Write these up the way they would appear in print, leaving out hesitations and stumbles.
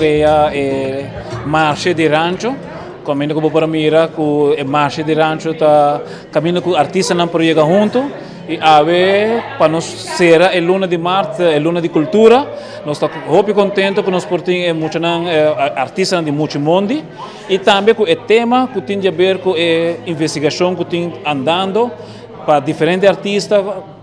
crea e Marshe di Rancho, caminda cu bo por a mira cu e Marshe di Rancho ta caminda cu artistanan por yega hunto y awe pa nos cera e luna di maart, e luna di cultura, nos ta hopi contento cu nos por tin e muchanan, artistanan di Muchi Mondi y tambe cu e tema cu tin di haber cu e investigacion cu tin andando pa diferente artista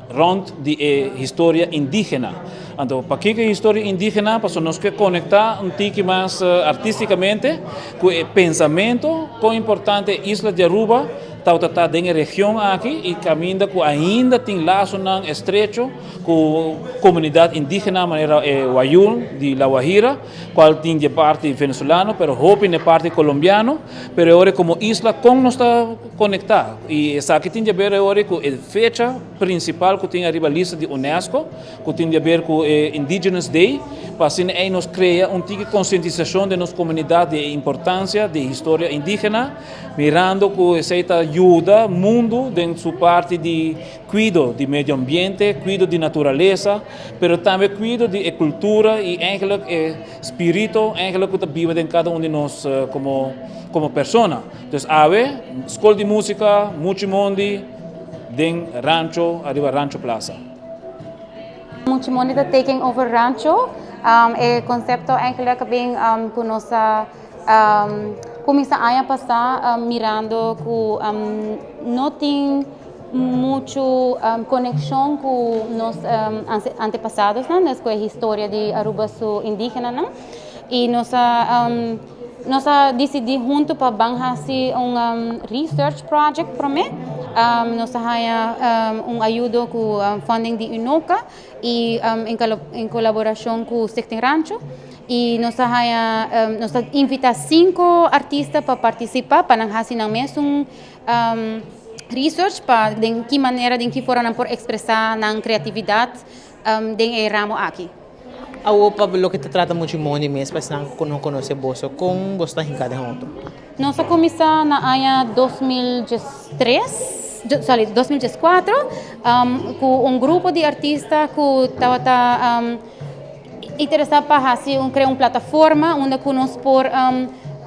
rond di e historia indigena. Anto, pakiko e historia indigena? Pasobra nos ke konektá un tiki mas artístikamente ku e pensamento kon importante e isla di Aruba tabata ta den e region aki i kaminda ku ainda tin lasonan estrecho ku komunidat indigena manera e Wayuu di La Guajira, kual tin di e parti venezolano pero hopi na e parti kolombiano, pero e ora komo isla kon nos ta Konektá, i esaki tin di aber awor ku e fecha prinsipal ku tin ariba lista di UNESCO, ku tin di aber ku e Indigenous Day, pa asina ei nos krea un tiki konsientisashon den nos komunidat di e importansia di e historia indígena, mirando ku esei ta yuda mundu den su parti di kuido di medio ambiente, kuido di naturalesa, pero tambe kuido di e kultura i eigenlijk e spirito eigenlijk ku ta biba den kada un di nos komo komo persona. Dus awe, Skol di Músika, Muchi Mondi, den Rancho, ariba Rancho Plaza. Muchi Mondi ta taking over Rancho. E konsepto eigenlijk a bin ku nos a kuminsá aña pasá mirando ku no tin muchu konekshon ku nos antepasadosnan, ku e historia di Aruba su indígenanan. I nos a Nos a disidí huntu pa ban hasi un research project promé. Nos a haña un ayudo ku funding di UNOCA i en kolaborashon ku Stichting Rancho. I nos a haña nos a invitá sinku artista pa partisipá pa nan hasi nan mesun research pa den ki manera den ki forma nan por ekspresá nan kreatividat den e ramo aki. Awor pa loke ta trata muchu mondi mes pa esnan ku no konosé boso, kon boso ta hinká den otro? Nos a kuminsá na aña 2013, sorry, 2014, ku un grupo di artista ku tabata interesá pa hasi un krea un plataforma unda ku nos por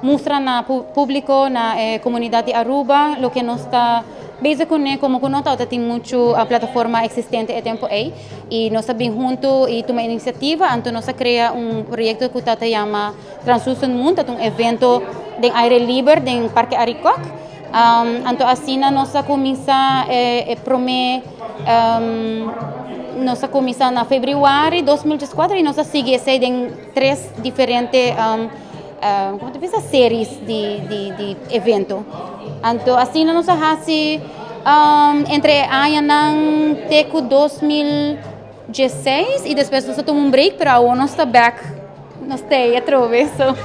mustra na públiko, na e komunidat di Aruba loke nos ta bezig kuné, komo ku no tabata tin muchu plataforma eksistente e tempu ei. I nos a bin huntu i tuma inisiativa, anto nos a krea un proyekto ku ta ta yama Translucent Moon, ta un evento den aire liber den Parke Arikok. Anto asina nos a kuminsá e promé, nos a kuminsá na febrüari 2014 i nos a sigui esei den tres diferente komo ta bisa series di di evento. Anto asina nos a hasi entre e añanan te ku 2016 i despues nos a tuma un break pero awor nos ta bek, nos ta ei atrobe so.